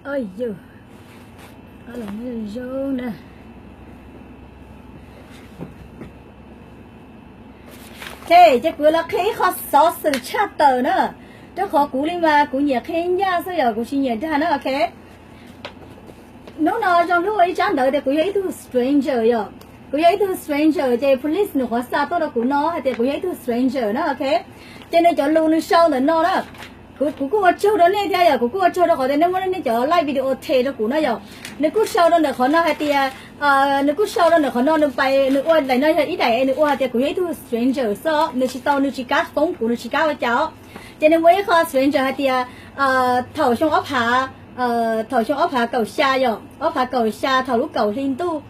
Oj yus, zoo na. Ok, ces kuv yuav los qhia ib qho xov xwm tshaj tawm na. Rau qhov kuv li mas kuv nyiam qhia ncaj xwb yom, kuv tsis nyiam dag na, ok. Hnub no zoo hlub ua ib tsab ntawv tias kuv yog ib tug stranger yom. Kuv yog ib tug stranger ces police nws qhuav xa tuaj rau kuv no hais tias kuv yog ib tug stranger na, ok. Ces nws cov lus nws sau ntawm no na. Kuv, kuv kuj ua tsaug rau nej thiab yom, kuv kuj ua tsaug rau qhov tias nej muab nej cov live video them rau kuv na yom. Nws kuj sau rau ntawm qhov no hais tias, nws kuj sau rau ntawm qhov no nws pais nws ua daim no yog ib daim nws ua hais tias kuv yog ib tug stranger xwb, nws tsis tau, nws tsis kam foob kuv, nws tsis kam ua cas os. Ces nws muaj ib qho stranger hais tias thaum xyoo ob phav, thaum xyoo ob phav kaum xya yom, ob phav kaum xya thaum lub kaum hli ntuj,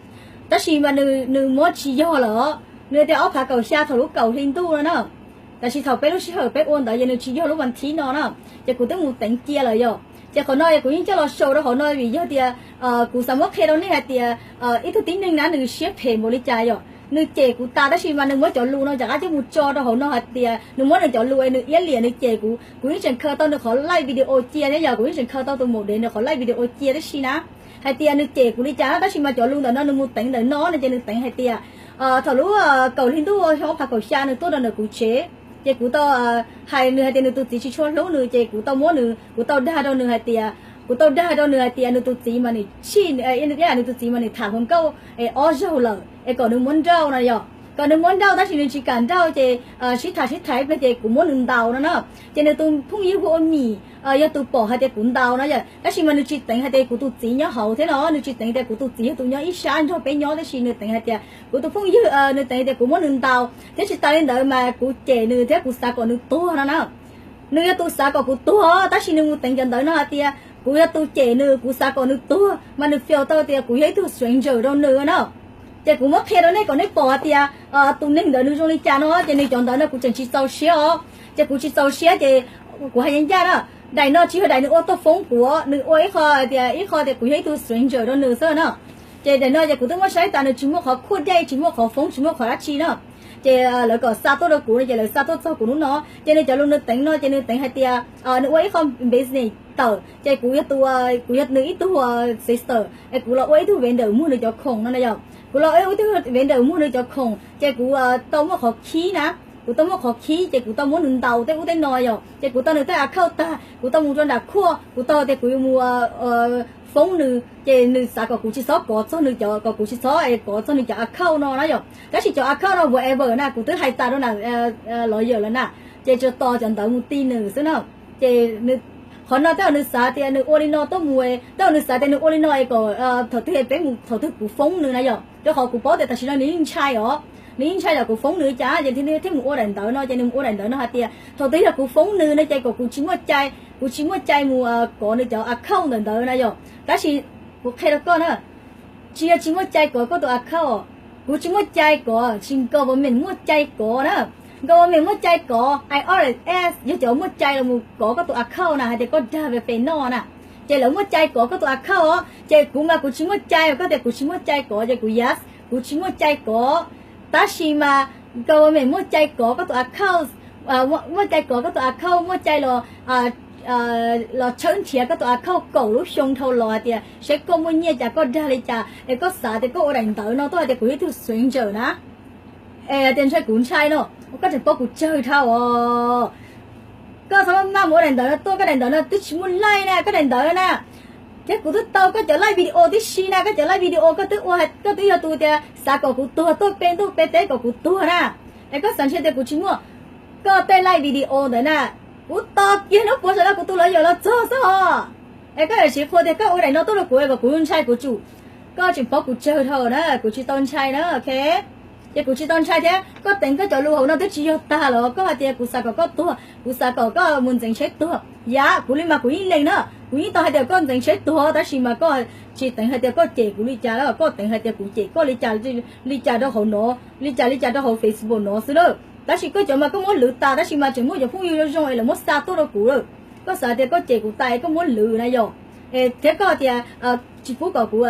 tab sis mas nws, nws muab tsis yog lawm os. Nws tias ob phav kaum xya thaum lub kaum hli ntuj no na. Tab sis thaum peb lub sij hawm peb ua ntawd ces nws tsis yog lub vas thib no na. Ces kuv twb mus teev cia lawm yom. Ces qhov no kuv yeej coj los show rau hauv no vim yog tias kuv xav muab qhia rau nej hais tias ib tug tib neeg na nws siab phem npaum li cas yom. Nws cem kuv tas tab sis mas nws muab cov lus no rov qab coj mus tso rau hauv no hais tias nws muab nws cov lus es nws iab liam nws cem kuv. Kuv yeej tseem khaws tau nws qhov live video cia thiab yom, kuv yeej tseem khaws tau tus maum dev nws qhov live video cia tib si na, hais tias nws cem kuv li cas na. Tab sis mas cov lus ntawm no nws mus teev ntawm no no ces nws teev hais tias thaum lub kaum hli ntuj xyoo ob phav kaum xya nws tuaj rau ntawm kuv tsev, ces kuv tau hais nws hais tias nws tus txiv tsis tshua hlub nws, ces kuv tau muab nws, kuv tau dag rau nws hais tias, kuv tau dag rau nws hais tias nws tus txiv mas nws tshij, nws tus txiv mas nws tham hluas nkauj ob zaug lawm es kom nws muab nrauj no yom, kom nws muab nrauj tab sis nws tsis kam nrauj ces sib tham sib tham ib pliag ces kuv muab nws ntaus no na. Ces nws tus phooj ywg hu ua Mim yog tus pom hais tias kuv ntaus no yom, tab sis mas nws tsis teev hais tias kuv tus txiv nyob hauv thiab no, nws tsis teev tias kuv tus txiv yog tus nyob ib sab nrog peb nyob, tab sis nws teev hais tias kuv tus phooj ywg, nws teev tias kuv muab nws ntaus thiab tsis tas li ntawd mas kuv cem nws thiab kuv xav kom nws tuag no na. Nws yog tus xav kom kuv tuag tab sis nws mus teev cov ntawv no hais tias kuv yog tus cem nws, kuv xav kom nws tuag mas nws fias tau tias kuv yog ib tug stranger rau nws na. Ces kuv muab qhia rau nej kom nej pom hais tias tus neeg ntawd nws zoo li cas no, ces nws cov ntawv no kuv tseem tsis txaus siab os. Ces kuv tsis txaus siab ces kuv hais ncaj ncaj na, daim no tsis yog daim nws ua tuaj foob kuv, nws ua ib qho tias, ib qho tias kuv yog ib tug stranger rau nws xwb na. Ces daim no ces kuv twb muab saib tas nws tsis muaj qhov khuaj dej, tsis muaj qhov foob, tsis muaj qhov dab tsi na. Ces lawv kom xa tuaj rau kuv no ces lawv xa tuaj txog kuv hnub no, ces nws cov lus nws teev no ces nws teev hais tias nws ua ib qho business tawm ces kuv yog tus, kuv yog nws ib tug sister es kuv los ua ib tug vendor muag nws cov khoom no na yom. Kuv los ua ib tug vendor muag nws cov khoom ces kuv tau muaj qhov khib na, kuv tau muaj qhov khib ces kuv tau muab nws ntaus tej ub tej no yom. Ces kuv tau nws tej account tag kuv tau mus rau nram court, kuv tau tias kuv yuav mus foob nws ces nws xav kom kuv tsis txhob kov txog nws cov, kom kuv tsis txhob kov txog nws cov account no na yom. Tab sis cov account no whatever na kuv twb hais tas rau nram lawyer lawm na, ces tsuas tos cov ntawv mus ti nws xwb na. Ces qhov no tej zaum nws xav tias nws ua li no tuaj mus, tej zaum nws xav tias nws ua li no es kom thaum twg peb mus, thaum twg kuv foob nws na yom. Rau qhov kuv paub tias tam sim no nws yeej ntshai os, nws yeej ntshai yom kuv foob nws li cas ces thiaj mus ua daim ntawv no, ces nws mus ua daim ntawv no hais tias thaum twg yog kuv foob nws no ces kom kuv tsis muaj cai, kuv tsis muaj cai mus kov nws cov account ntawm ntawd na yom. Tab sis kuv qhia rau koj na, tsis yog tsis muaj cai kov koj tus account, kuv tsis muaj cai kov, tsis government muaj cai kov na. Government muaj cai kov, I R S yog cov muaj cai los mus kov koj tus account na, hais tias koj dag ve fes noj na, ces lawv muaj cai kov koj tus account os. Ces kuv mas kuv tsis muaj cai, koj tias kuv tsis muaj cai kov ces kuv yes, kuv tsis muaj cai kov. Tab sis mas government muaj cai kov koj tus account, muaj cai kov koj tus account, muaj cai los los tshawb nrhiav koj tus account kaum lub xyoo dhau los hais tias saib koj muaj nyiaj cas, koj dag li cas es koj xav tias koj ua daim ntawv no tuaj hais tias kuv yog ib tug stranger na. Es tias ntshai kuv ntshai no, koj tseem paub kuv tsawg dhau os. Koj txhob maj mus ua daim ntawv no tuaj, koj daim ntawv no twb tsis muaj laij na, koj daim ntawv na. Thiab kuv twb tau koj cov live video tib si na, koj cov live video koj twb ua, koj twb yog tus tias xav kom kuv tuag tuaj pe ntuj pe teb kom kuv tuag na. Es koj xav ntshe tias kuv tsis muaj, koj tej live video ntawd na, kuv tos kiag hnub puav saum no kuv tus lawyer los txog xwb os. Es koj yuav siv qhua tias koj ua daim no tuaj rau kuv es kom kuv ntshai kuv tsum. Koj tseem paub kuv tsawg dhau na, kuv tsis tau ntshai na, ok. Ces kuv tsis tau ntshai thiab, koj teev koj cov lus hauv no twb tsis yog tag los koj hais tias kuv xav kom koj tuag, kuv xav kom koj mus ntxeev tsheb tuag. Yam kuv li mas kuv yeej lees na, kuv yeej tau hais tias koj ntxeev tsheb tuag tab sis mas koj tsis teev hais tias koj cem kuv li cas, koj teev hais tias kuv cem koj li cas, li cas rau hauv no, li cas li cas rau hauv Facebook no xwb lawm. Tab sis koj cov mas koj muab lwv tas tab sis mas tseem muaj cov phooj ywg zoo zoo es lawv muab xa tuaj rau kuv lawm. Koj xav tias koj cem kuv tas es koj muab lwv na yom. Thiab koj tias tsis pub kom kuv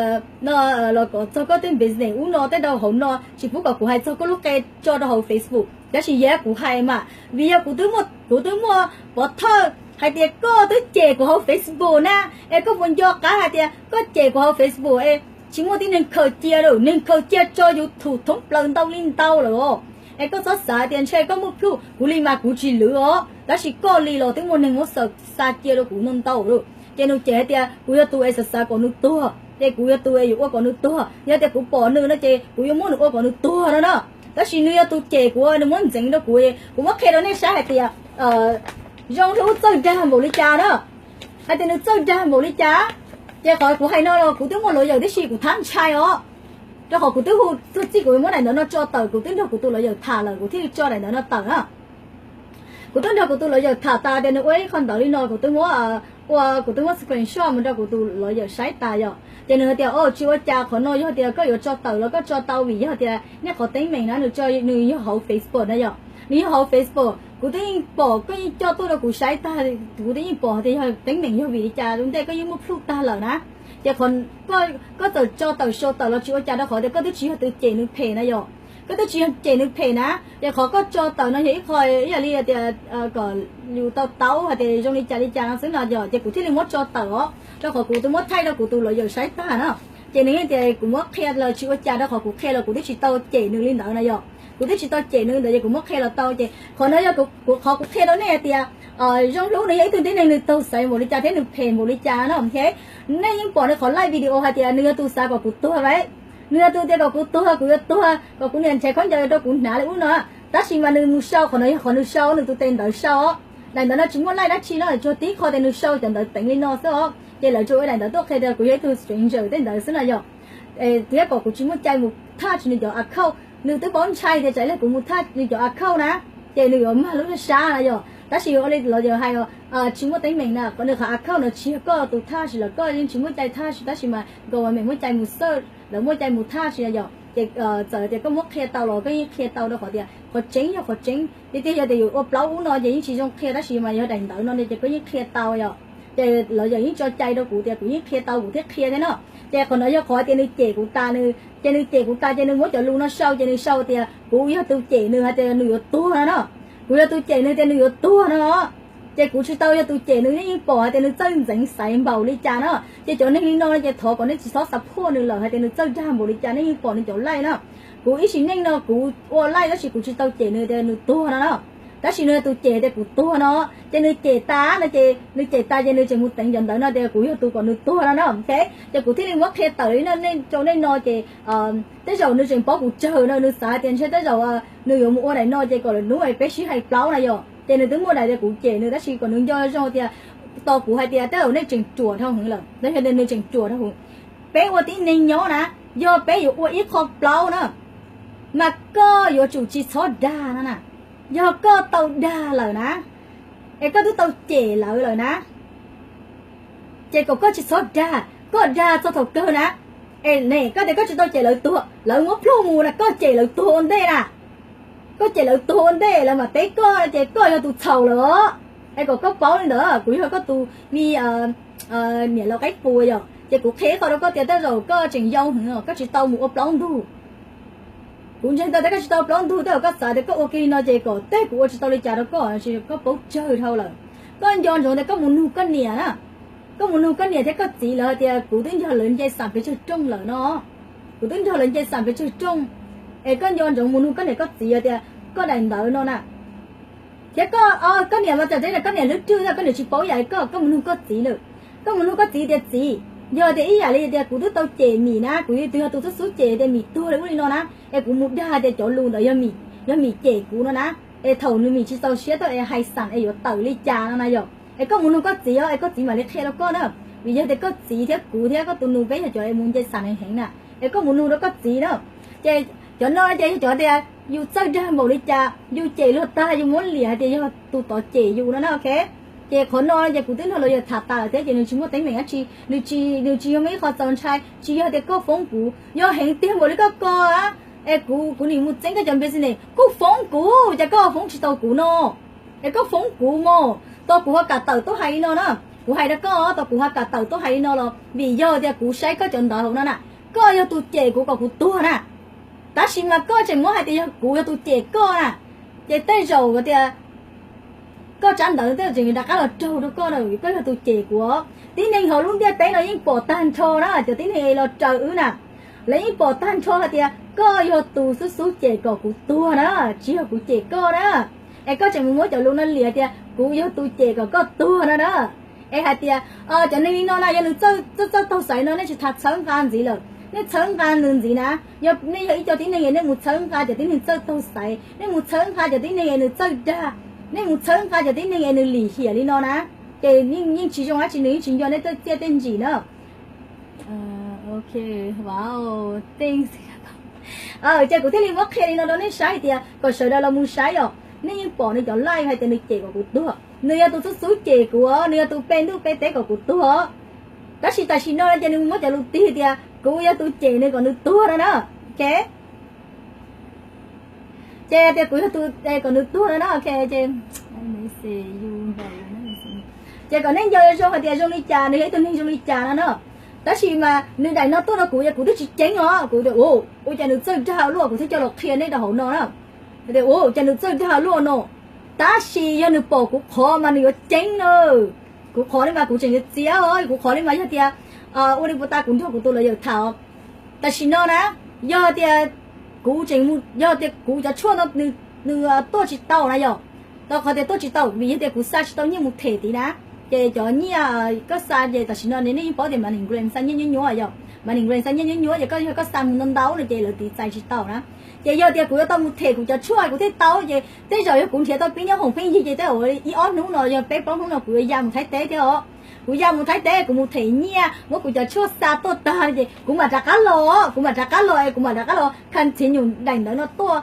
no los kov txog koj tej business ub no tej rau hauv no, tsis pub kom kuv hais txog koj lub qe tso rau hauv Facebook. Tab sis yog kuv hais mas vim yog kuv twb muaj, kuv twb muaj pov thawj hais tias koj twb cem kuv hauv Facebook na, es koj puas nco qab hais tias koj cem kuv hauv Facebook es tsis muaj tib neeg khaws cia lawm, neeg khaws cia tso YouTube thoob plaws ntau li ntau lawm os. Es koj txhob xav tias ntshe koj muaj plhus, kuv li mas kuv tsis lwm os, tab sis koj li los twb muaj neeg muab xa cia rau kuv ntau ntau lawm. Ces nws cem hais tias kuv yog tus es xav xav kom nws tuag, ces kuv yog tus es yuav ua kom nws tuag, yog tias kuv pom nws no ces kuv yuav muab nws ua kom nws tuag no na. Tab sis nws yog tus cem kuv, nws muab ntxeev rau kuv, kuv muab qhia rau nej saib hais tias Zoo Hlub txawj dag npaum li cas na, hais tias nws txawj dag npaum li cas. Ces qhov kuv hais no los kuv twb muaj lawyer tib si kuv thab ntshai os, rau qhov kuv twb hu txuj txij kuv muab daim ntawv no tso tawm, kuv twb nrog kuv tus lawyer tham lawm kuv thiaj li tso daim ntawv no tawm na. Kuv twb nrog kuv tus lawyer tham tas tias nws ua ib qho ntawv li no, kuv twb muab ua, kuv twb muab screenshot mus rau kuv tus lawyer saib tas yom. Ces nws hais tias o tsis ua cas, qhov no yog tias koj yuav tso tawm los koj tso tau vim yog tias nej qhov teeb meem na nws tso, nws yog hauv Facebook na yom, nws yog hauv Facebook. Kuv twb yeej pom koj yeej coj tuaj rau kuv saib tag, kuv twb yeej pom tias yog teeb meem yog vim li cas ua ntej koj yeej muaj plhus tag lawm na. Ces koj txawm tso tawm sau tawm los tsis ua cas rau qhov tias koj twb tsis yog tus cem nws phem na yom, koj twb tsis yog cem nws phem na. Ces qhov koj tso tawm no yog ib qho ib yam li tias kom yus tau taub hais tias zoo li cas li cas no xwb no yom, ces kuv thiaj li muab tso tawm os, rau qhov kuv twb muab thaij rau kuv tus lawyer saib tag na. Ces nws tias kuv muab qhia los tsis ua cas rau qhov kuv qhia los kuv twb tsis tau cem nws li ntawd na yom, kuv twb tsis tau cem nws li ntawd ces kuv muab qhia los tau. Ces qhov no yog qhov kuv qhia rau nej hais tias Zoo Hlub nws yog ib tug tib neeg nws tau xaiv npaum li cas thiab nws phem npaum li cas no. Nej yeej pom nws qhov live video hais tias nws yog tus xav kom kuv tuag lawm, nws yog tus tias kom kuv tuag, kuv yuav tuag, kom kuv niam nrhiav khaub ncaws rau kuv hnav li ub no. Tab sis mas nws mus sau, qhov no yog qhov nws sau, nws tus tes ntawv sau. Daim ntawv no tsis muaj live dab tsi no, tsuas tib qho tias nws sau cov ntawv teev li no xwb os. Ces lawv tsuas ua daim ntawv tuaj qhia tias kuv yog ib tug stranger tej ntawd xwb no yom. Thiab kom kuv tsis muaj cai mus thaj tsis nws cov account, nws twb paub ntshai tias tsam ib leeg kuv mus thaj nws cov account na, ces nws yuav mag lub sab sab na yom. Tab sis ua li los yog hais tsis muaj teeb meem na, nws qhov account no tsis yog koj tus thaj tsis los koj yeej tsis muaj cai thaj tsis, tab sis mas government muaj cai mus search, lawv muaj cai mus thaj tsis na yom. Ces txawm tias koj muab qhia tau los koj yeej qhia tau rau qhov tias qhov tseeb yog qhov tseeb, tiag tiag yog tias yuav ua plaub ub no ces yeej tsis zoo qhia, tab sis mas yog daim ntawv no ces koj yeej qhia tau yom. Ces los yog yeej tso cai rau kuv tias kuv yeej qhia tau kuv thiaj qhia thiab no. Ces qhov no yog qhov tias nws cem kuv tas, ces nws cem kuv tas ces nws muab cov lus no sau, ces nws sau tias kuv yog tus cem nws hais tias nws yuav tuag no no, kuv yog tus cem nws tias nws yuav tuag no no. Ces kuv tsis tau yog tus cem nws, nej yeej pom hais tias nws txawj ntxeev xaiv npaum li cas no. Ces cov neeg li no ces thov kom nej tsis txhob support nws lawm hais tias nws txawj dag npaum li cas, nej yeej pom nws cov live no. Kuv ib sim neej no kuv ua live tab sis kuv tsis tau cem nws tias nws tuag no no. Tab sis nws yog tus cem tias kuv tuag no, ces nws cem tas no ces nws cem tas ces nws tseem mus teev cov ntawv no tias kuv yog tus kom nws tuag no no. Ces kuv thiaj li muab qhia tawm li no rau nej no ces tej zaum nws tseem paub kuv tsawg no, nws xav tias ntshe tej zaum nws yuav mus ua daim no ces kom lwm hnub peb sib hais plaub na yom. Ces nws twb muaj daim tias kuv cem nws, tab sis kom nws nco zoo tias tos kuv hais tias tej zaum nej tseem ruam dhau heev lawm, los yog tias nws tseem ruam dhau heev. Peb ua tib neeg nyob na, yog peb yuav ua ib qho plaub na, mas koj yuav tsum tsis txhob dag no na. Yog koj tau dag lawm na, es koj twb tau cem lawv lawm na, ces kom koj tsis txhob dag, koj dag txog thaum kawg na. Es ne koj tias koj tsis tau cem lawv tuag, lawv muab plhuj mus na, koj cem lawv tuag ua ntej na. Koj cem lawv tuag ua ntej lawv mam teb koj ces koj yog tus txhaum lawm os. Es kom koj paub li ntawd, kuv yog koj tus me niam laus qaib qus yom, ces kuv qhia ib qho rau koj tias tej zaum koj tseem yau heev os, koj tsis tau mus ua plaub ntug. Kuv ntseeg tau tias koj tsis tau ua plaub ntug, tej zaum koj xav tias koj ua kiag li no ces kom tej kuv ua tsis tau li cas rau koj, koj paub tsawg dhau lawm. Koj nco ntsoov tias koj mus nug koj niam na, koj mus nug koj niam thiab koj txiv lawv hais tias kuv twb nrog lawv nce xam pes tsawg rooj lawm no. Kuv twb nrog lawv nce xam pes tsawg rooj. Es koj nco ntsoov mus nug koj niam koj txiv hais tias koj daim ntawv no na. Thiab koj, koj niam mas txawm tias koj niam lub rwg na, koj niam tsis paub yam li koj, koj mus nug koj txiv na. Koj mus nug koj txiv tias txiv, yog tias ib yam li tias kuv twb tau cem Mim na, kuv twb yog tus xub xub cem tias Mim tuag li ub li no na, es kuv mus dag tias cov lus ntawd yog Mim cem kuv no na, es thaum nws Mim tsis txaus siab tuaj es hais xam es yuav tawm li cas no na yom. Es koj mus nug koj txiv os, es koj txiv mam li qhia rau koj na. Vim yog tias koj txiv thiab kuv thiab koj tus nus peb yog cov es mus nce xam heev heev na, es koj mus nug rau koj txiv na. Ces cov no ces yog cov tias yus txawj dag npaum li cas, yus cem luag tag yus muab liam hais tias yog tus tod cem yus no na, ok. Ces qhov no ces kuv twb nrog lawyer tham tas lawm thiab ces nws tsis muaj teeb meem dab tsi, nws tsis, nws tsis yog muaj ib qho txaus ntshai, tsis yog tias koj foob kuv, yog heev tiag npaum li koj ko a, es kuv, kuv nim mus txeeb koj cov business kuj foob kuv, cas koj foob tsis tau kuv no? Es koj foob kuv mos, tos kuv ho kam tawm tuaj hais li no na. Kuv hais rau koj, tos kuv ho kam tawm tuaj hais li no los vim yog tias kuv saib koj cov ntawv hauv no na, koj yog tus cem kuv kom kuv tuag na. Tab sis mas koj tseem muab hais tias yog kuv yog tus cem koj na. Ces tej zaum tias Koj tsab ntawv tej tseem rov qab los raug rau koj na, koj yog tus cem kuv. Tib neeg hauv lub ntiaj teb no yeej pom tag nrho na, cov tib neeg los raws wb na, lawv yeej pom tag nrho hais tias koj yog tus xub xub cem kom kuv tuag na, tsis yog kuv cem koj na. Es koj tseem mus muab cov lus no liam tias kuv yog tus cem kom koj tuag no na. Es hais tias cov neeg li no na yog nws txawj txawj taug xaiv no nej tsis tas txhawb nqa ntxiv lawm, nej txhawb nqa nws ntxiv na. Yog nej yog ib co tib neeg es nej mus txhawb nqa cov tib neeg txawj taug xaiv, nej mus txhawb nqa cov tib neeg es nws txawj dag, nej mus txhawb nqa cov tib neeg es nws lim hiam li no na, ces yeej tsis zoo dab tsi, nws yeej tsis nco nej tej txiaj tej ntsim na. Ok, wow, thanks. Ces kuv thiaj li muab qhia li no rau nej saib hais tias kom sawv daws los mus saib os. Nej yeej pom nws cov live hais tias nws cem kom kuv tuag, nws yog tus xub xub cem kuv, nws yog tus pe ntuj pe teb kom kuv tuag. Tab sis tam sim no ces nws muab cov lus tig tias kuv yog tus cem nws kom nws tuag no na. Ok, ces tias kuv yog tus kom nws tuag no na. Ok, ces ces kom nej nco zoo hais tias zoo li cas, nws yog ib tug neeg zoo li cas no na. Tab sis mas nws daim no tuaj rau kuv ces kuv twb tsis ceeb os, kuv tias ua cas nws txawj dag luaj, kuv thiaj coj los qhia nej rau hauv no na. Tias ua cas nws txawj dag luaj no. Tab sis yog nws pom kuv qhov mas nws yuav ceeb na. Kuv qhov li mas kuv tseem yuav txiav os, kuv qhov li mas yog tias ua li puas tas kuv nrog kuv tus lawyer tham. Tam sim no na, yog tias kuv tseem, yog tias kuv cov tshuaj no nws tuaj tsis tau na yom, rau qhov tias tuaj tsis tau vim yog tias kuv xa tsis tau nyiaj mus them tid na. Ces cov nyiaj koj xa ces tam sim no nej yeej paub tias Money Gram xa nyiaj nyuaj nyuaj yom, Money Gram xa nyiaj nyuaj nyuaj ces koj yog koj xa mus ntau ntau no ces lawv tiv txais tsis tau na. Ces yog tias kuv yuav tau mus them kuv cov tshuaj kuv thiaj tau, ces tej zaum yog kuv nrhiav tau pib nyob hoom pheej yig ces tej zaum ib ob hnub no yog peb plaub hnub no kuv yuav ya mus Thaib teb thiab os. Kuv ya mus Thaib teb kuv mus them nyiaj muab kuv cov tshuaj xa tuaj tag ces kuv mam rov qab los, kuv mam rov qab los es kuv mam rov qab los continue daim ntawv no tuaj,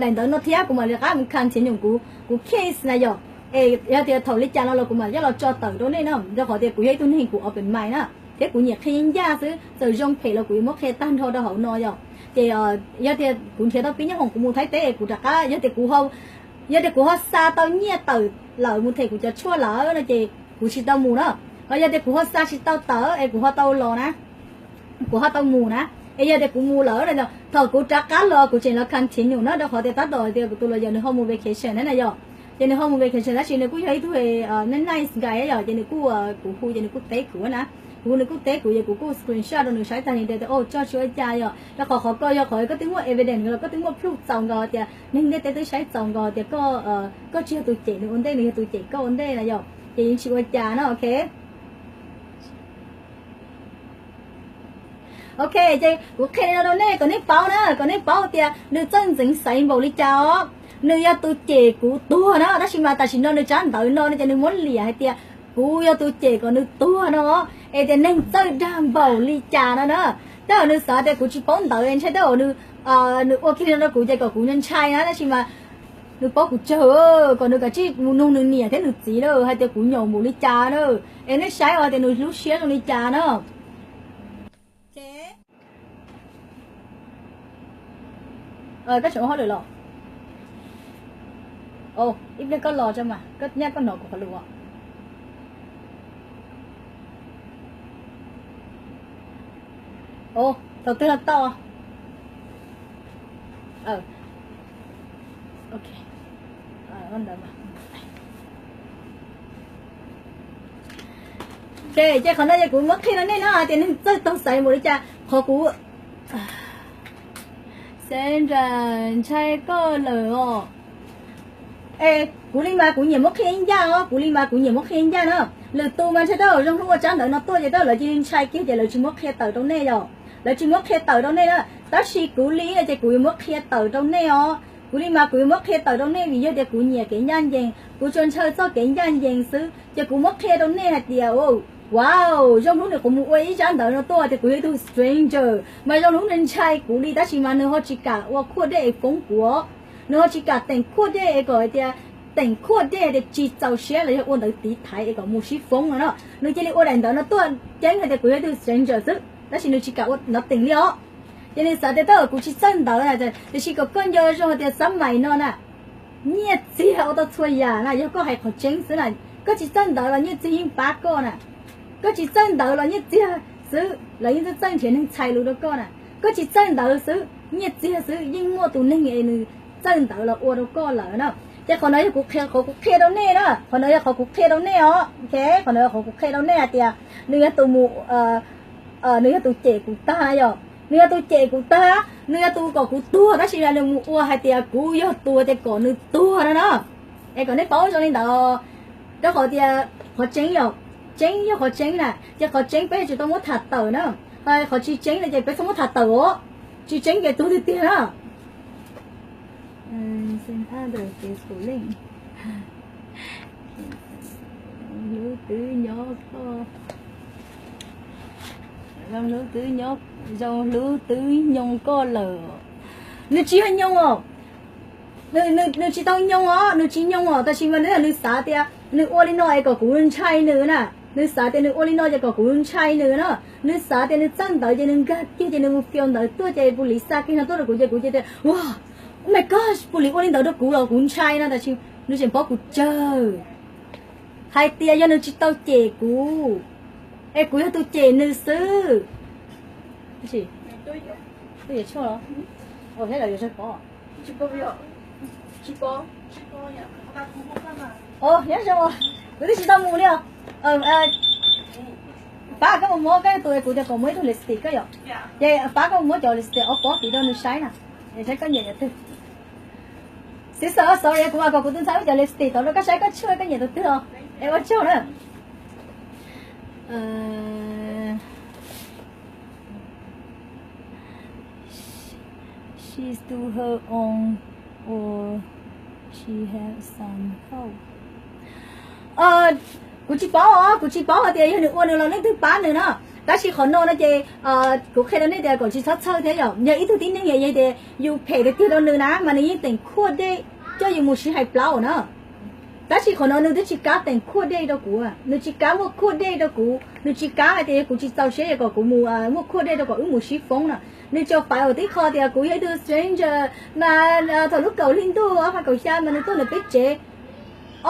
daim ntawv no thiab kuv mam rov qab mus continue kuv, kuv case na yom. Es yog tias thaum li cas no los kuv mam coj los tso tawm rau nej na, rau qhov tias kuv yog ib tug neeg kuv open mind na, thiab kuv nyiam qhia ncaj xwb, txawm zoo phem los kuv yuav muab qhia tag nrho rau hauv no yom. Ces yog tias kuv nrhiav tau pib nyob hoom kuv mus Thaib teb es kuv rov qab, yog tias kuv ho, yog tias kuv ho xa tau nyiaj tawm lawm mus them kuv cov tshuaj lawm no ces kuv tsis tau mus na. Ho yog tias kuv ho xa tsis tau tawm es kuv ho tau los na, kuv ho tau mus na. Es yog tias kuv mus lawm no, thaum kuv rov qab los kuv tseem los continue na, rau qhov tias tab tom tias kuv tus lawyer nws ho mus vacation na na yom. Ces nws ho mus vacation tab sis nws kuj yog ib tug nice guy yom, ces nws kuj, kuv hu ces nws kuj teb kuv na. Kuv hu nws kuj teb kuv ces kuv kuj screenshot rau nws saib tag nrho tias o tso tsis ua cas yom, rau qhov qhov ko yog qhov koj twb muaj evidence los koj twb muaj proof txaus nkaus tias neeg ntiaj teb twb saib txaus nkaus tias koj, koj tsis yog tus cem nws ua ntej, nws yog tus cem koj ua ntej na yom, ces yeej tsis ua cas na. Ok, ok, ces kuv qhia li no rau nej kom nej paub na, kom nej paub tias nws txawj ntxeev xaiv npaum li cas os. Nws yog tus cem kuv tuag na, tab sis mas tam sim no nws tsab ntawv no no ces nws muab liam hais tias kuv yog tus cem kom nws tuag no, es tias neeg txawj dag npaum li cas no na. Tej zaum nws xav tias kuv tsis paub ntawv ntshai tej zaum nws, nws ua kiag li no rau kuv ces kom kuv ntshai ntshai na, tab sis mas nws paub kuv tsawg, kom nws kav tsij mus nug nws niam thiab nws txiv lawm hais tias kuv nyaum npaum li cas na. Es nej saib os tias nws lub siab zoo li cas na. Koj tseem ua hauj lwm los? Ib pliag koj los tso mas, koj nyaj koj hnov kuv qhov lus os. Thaum twg los tau? Ok, ces qhov no ces kuv muab qhia rau nej no hais tias neeg txawj taug xaiv npaum li cas. Qhov kuv, Sandra, ntshai koj lawm os. Es kuv li mas kuv nyiam muab qhia ncaj os, kuv li mas kuv nyiam muab qhia ncaj na. Lwm tus mas ntshai tej zaum zoo hnub ua tsab ntawv no tuaj ces tej zaum lawv cia li ntshai kiag ces lawv tsis muab qhia tawm rau nej yom. Lawv tsis muab qhia tawm rau nej na. Tab sis kuv li ces kuv yuav muab qhia tawm rau nej os. Kuv li mas kuv yuav muab qhia tawm rau nej vim yog tias kuv nyiam kev ncaj ncees, kuv tsuas ntshaw txoj kev ncaj ncees xwb ces kuv muab qhia rau nej hais tias, wow, zoo hnub nws kuv mus ua ib tsab ntawv no tuaj tias kuv yog ib tug stranger mas zoo hnub nws ntshai kuv li tab sis mas nws ho tsis kam ua khuaj dej es foob kuv. Nws ho tsis kam teem khuaj dej es kom hais tias, teem khuaj dej hais tias tsis txaus siab los yog ua ntawv tiv thaiv es kom mus sib foob no no. Nws cia li ua daim ntawv no tuaj ceeb hais tias kuv yog ib tug stranger xwb tab sis nws tsis kam ua nov teem li os. Ces nws xav tias tej zaum kuv tsis txawj ntawv na, tiam sis kom koj nco zoo hais tias xab mais no na, nyiaj txiag ua tau txhua yam na, yog koj hais qhov tseeb xwb na. Koj tsis txawj ntawv los nyiaj txiag yeej pab koj na. Koj tsis txawj ntawv los nyiaj txiag xwb lawv yeej txawj txawj nrhiav neeg txhais lus rau koj na. Koj tsis txawj ntawv xwb, nyiaj txiag xwb yeej muaj tus neeg es nws txawj ntawv los ua rau koj lawm na. Ces qhov no yog kuv qhia, qhov kuv qhia rau nej na, qhov no yog qhov kuv qhia rau nej os, ok, qhov no yog qhov kuv qhia rau nej hais tias nws yog tus mus, nws yog tus cem kuv tag na yom, nws yog tus cem kuv tag, nws yog tus kom kuv tuag tab sis mas nws mus ua hais tias kuv yog tus tias kom nws tuag no na. Es kom nej paub zoo li ntawd, rau qhov tias qhov tseeb yom, tseeb yog qhov tseeb na, ces qhov tseeb peb yuav tsum tau muab tham tawm na, qhov tsis tseeb no ces peb txhob muab tham tawm os, tsis tseeb ces tuag tiag tiag na. Hlub twb nyob koj, zoo hlub twb nyob, zoo hlub twb nyoo koj lawm. Nws tsis yog nyoo os, nws tsis tau nyoo os, nws tsis nyoo os, tab sis mas nws xav tias nws ua li no es kom kuv ntshai nws na, nws xav tias nws ua li no ces kom kuv ntshai nws na, nws xav tias nws txawj ntawv ces nws nkag kiag ces nws mus fiaus ntawv tuaj ces pus lis xa kiag no tuaj rau kuv ces kuv cia tias ua, oh my gosh, pus lis ua li ntawd rau kuv los kuv ntshai no, tab sis nws tseem paub kuv tsawg. Hais tias yog nws tsis tau cem kuv, es kuv yog tus cem nws xwb. Kuv twb tsis tau mus li os. Pab koj mus muab koj tus, kuv tias kom muab ib tug lipstick koj yom, ces pab koj mus muab cov lipstick ob pob tid rau nws saib na, saib koj nyiam cov twg. Sister, sorry, kuv mam kom kuv tus ntxhais muab cov lipstick tod rau koj saib koj tshuaj koj nyiam tus twg os. Es ua tsaug na. She do her own or she have some help. Kuv tsis paub os, kuv tsis paub hais tias yog nws ua nws los leej twg pab nws no. Tab sis qhov no no ces kuv qhia rau nej tias kom tsis txhob txhawj thiab yom. Yog ib tug tib neeg yog tias yus phem tiag tiag rau nws na mas nws yeej teem khuaj dej coj yus mus sib hais plaub na. Tab sis qhov no nws twb tsis kam teem khuaj dej rau kuv, nws tsis kam muaj khuaj dej rau kuv, nws tsis kam hais tias yog kuv tsis txaus siab yog kom kuv mus muaj khuaj dej rau kom wb mus sib foob no. Nws tsuas faiv uas tib qho tias kuv yog ib tug stranger mas thaum lub kaum hli ntuj ob phav kaum xya mas nws tuaj ntawm peb tsev.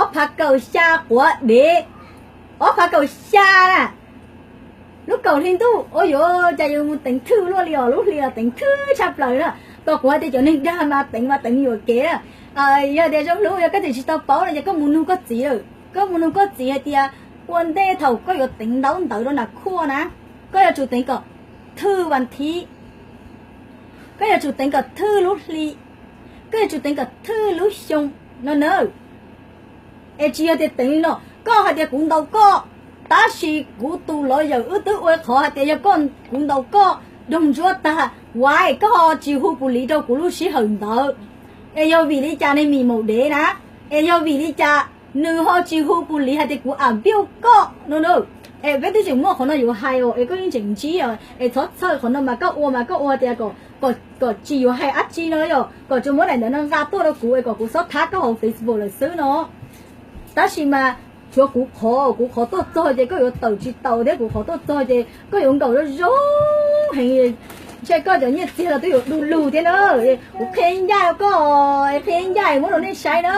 Ob phav kaum xya quav dev, ob phav kaum xya na. Lub kaum hli ntuj, ua yuav cas yuav mus teev thwj luaj li os, lub hli los teev thwj tshaj plaws na. Kom kuv hais tias cov neeg dag mas teev mas teev yuam kev na. Yog tias zoo hlub, yog koj tseem tsis tau paub no ces koj mus nug koj txiv lawm, koj mus nug koj txiv hais tias ua ntej thaum koj yuav teev ntaub ntawv rau nram khuaj na, koj yuav tsum teev kom thwj vas thiv, koj yuav tsum teev kom thwj lub hli, koj yuav tsum teev kom thwj lub xyoo no na. Es tsis yog tias teev li no, koj hais tias kuv ntaus koj, tab sis kuv tus lawyer wb twb ua qhov hais tias yog koj, kuv ntaus koj doog ntsuab tag, why koj ho tsis hu pus lis rau kuv lub sij hawm ntawd? Es yog vim li cas nws mis maum dev na? Es yog vim li cas nws ho tsis hu pus lis hais tias kuv abuse koj no na? Es peb twb tseem muaj qhov no yuav hais os, es koj yeej tseem ntsib os, es txhob txhawj, qhov no mas koj ua mas koj ua tias kom, kom tsis yuav hais dab tsi no yom, kom tsuas muab daim ntawv no nqa tuaj rau kuv es kom kuv txhob thab koj hauv Facebook lawm xwb no. Tab sis mas tshuav kuv qhov, kuv qhov tuaj txog ces koj yuav tawm tsis taus thiab, kuv qhov tuaj txog ces koj yuav nkaum zoo zoo heev, ntshe koj cov nyiaj txiag los twb yuav du lug thiab na. Kuv qhia ib ncaj rau koj, qhia ib ncaj muab rau nej saib na,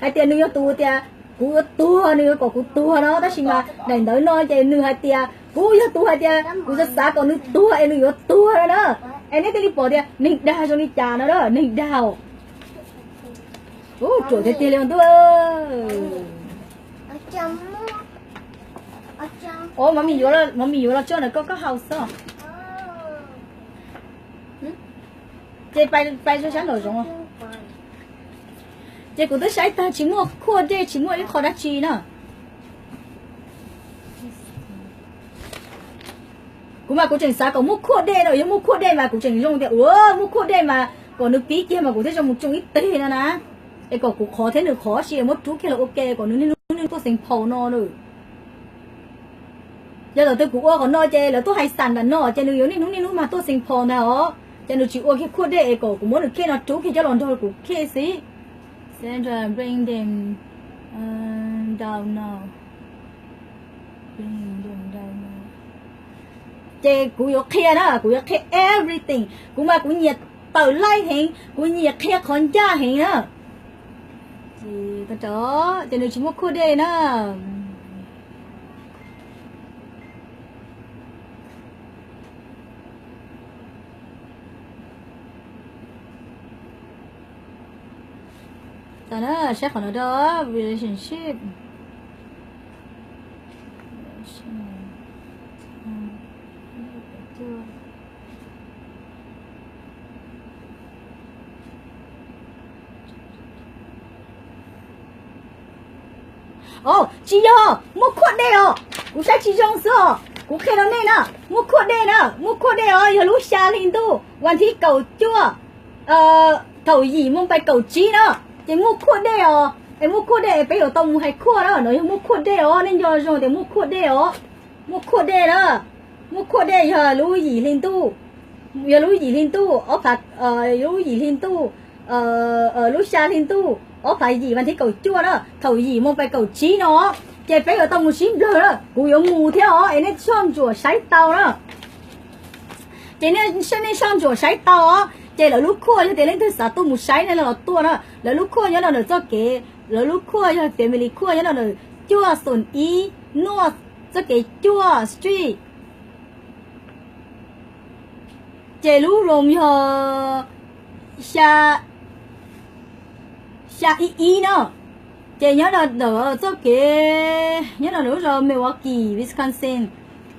hais tias nws yog tus tias kuv yuav tuag, nws yuav kom kuv tuag no, tab sis mas daim ntawv no ces nws hais tias kuv yog tus hais tias kuv xav xav kom nws tuag es nws yuav tuag no na. Es nej thiaj li pom tias neeg dag zoo li cas no na, neeg dag os. Ub, ruam tiag tiag li ntuj. Ov, mov mis yuav los tso ntawm koj, koj haus xwb. Ces pais sab nraum zoov. Ces kuv twb saib tag tsis muaj khuaj dej tsis muaj ib qho dab tsi na. Kuv mas kuv tseem xav kom muaj khuaj dej no, yog muaj khuaj dej mas kuv tseem zoo tias ua muaj khuaj dej mas kom nws pib kiag mas kuv thiaj zoo mus tsoo ib teg no na. Es kom kuv qhov thiab nws qhov sis muab rub kiag los ua ke kom nws niaj hnub niaj hnub tuaj xeev phaus no na. Yog thaum twg kuv ua qhov no ces lawv tuaj hais xam nram no ces nws yuav niaj hnub niaj hnub mas tuaj xeev phaus ntag os. Ces nws tsis ua kiag khuaj dej es kom kuv muab nws khej no rub kiag coj los nrog kuv khej xwb. Sandra, bring them, uh, down now. Bring them down now. Ces kuv yuav qhia na, kuv yuav qhia everything. Kuv mas kuv nyiam tawm laij heev, kuv nyiam qhia qhov ncaj heev na. Ces nws tsis muaj khuaj dej na. Saib qhov no rau relationship. Os, tsis yog, muaj khuaj dej os. Kuv saib tsis zoo xwb os. Kuv qhia rau nej na, muaj khuaj dej na, muaj khuaj dej os, yog lub xya hli ntuj, vas thib kaum cuaj, thaum yim moo pais kaum tsib na, ces muaj khuaj dej os. Es muaj khuaj dej es peb yuav tau mus hais khuaj na, no yog muaj khuaj dej os, nej nco zoo tias muaj khuaj dej os. Muaj khuaj dej na, muaj khuaj dej yog lub yim hli ntuj, yog lub yim hli ntuj, ob phav, lub yim hli ntuj, lub xya hli ntuj ob phav yim vas thib kaum cuaj na, thaum yim moo pais kaum tsib no, ces peb yuav tau mus sib nplawg na, kuv yuav mus thiab os, es nej soj ntsuam saib tau na. Ces nej soj ntsuam saib tau os, ces lawv lub khuaj yog tias leej twg xav tuaj mus saib nej los tuaj na, lawv lub khuaj nyob rau ntawm txoj kev, lawv lub khuaj yog family khuaj nyob rau ntawm cuaj xoom ib North txoj kev cuaj street. Ces lub room yog xya, xya ib ib no, ces nyob rau ntawm txoj kev, nyob rau ntawm lub zos Milwaukee, Wisconsin,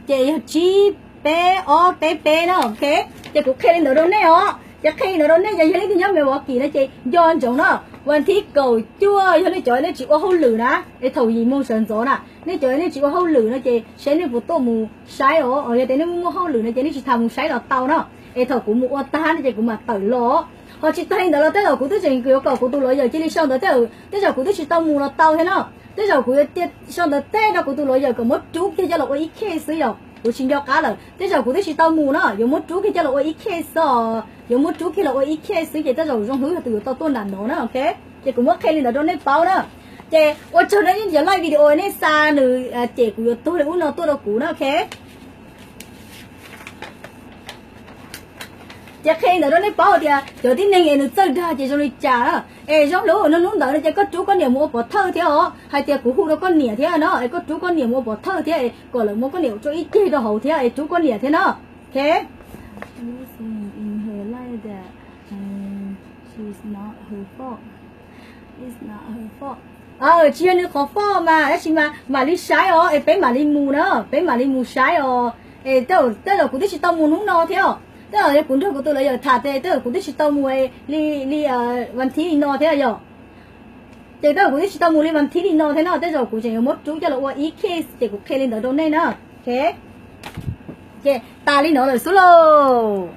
ces yog tsib peb ob peb peb na, ok. Ces kuv qhia li ntawd rau nej os, ces qhia li ntawd rau nej, yog leej twg nyob Milwaukee no ces nco ntsoov na, vas thib kaum cuaj yog nej cov nej tsis ua hauj lwm na, es thaum yim moo sawv ntxov na, nej cov nej tsis ua hauj lwm no ces saib nej puas tuaj mus saib os, yog tias nej muaj hauj lwm no ces nej tsis tas mus saib los tau na, es thaum kuv mus ua tag no ces kuv mam tawm los. Ho tsis tag li ntawd los tej zaum kuv twb tseem yuav kom kuv tus lawyer cia li sau ntawv, tej zaum kuv twb tsis tau mus los tau thiab no, tej zaum kuv yuav sau ntawv tej rau kuv tus lawyer kom muab rub kiag coj los ua ib case xwb, yog kuv tsis nco qab lawm, tej zaum kuv twb tsis tau mus no, yuav muab rub kiag coj los ua ib case xwb, yuav muab rub kiag los ua ib case xwb, ces tej zaum zoo hlub yog tus yuav tau tuaj nram no na, ok. Ces kuv muab qhia li ntawd rau nej paub na. Ces ua tsaug rau nej cov like video nej xa nws, ces kuv yuav tuag li ub no tuaj rau kuv na, ok. Ces qhia li ntawd rau nej paub tias cov tib neeg es nws txawj dag ces zoo li cas na. Es zoo hlub, hnub ntawd no ces koj rub koj niam mus ua pov thawj thiab os, hais tias kuv hu rau koj niam thiab no, es koj rub koj niam mus ua pov thawj thiab, es kom lawv muab koj niam ua ib ceg rau hauv thiab, es rub koj niam thiab no, ok. Tsis yog nws qhov foj mas, tab sis mas mam li saib os, es peb mam li mus na, peb mam li mus saib os. Es tej zaum kuv twb tsis tau mus hnub no thiab, tej zaum yog kuv nrog kuv tus lawyer tham tes tej zaum kuv twb tsis tau mus li, li vas thib li no thiab yog. Ces tej zaum kuv twb tsis tau mus li vas thib li no thiab no, tej zaum kuv tseem yuav muab rub coj los ua ib case, ces kuv qhia li ntawd rau nej na, ok. Ces tas li no lawm xwb lauj.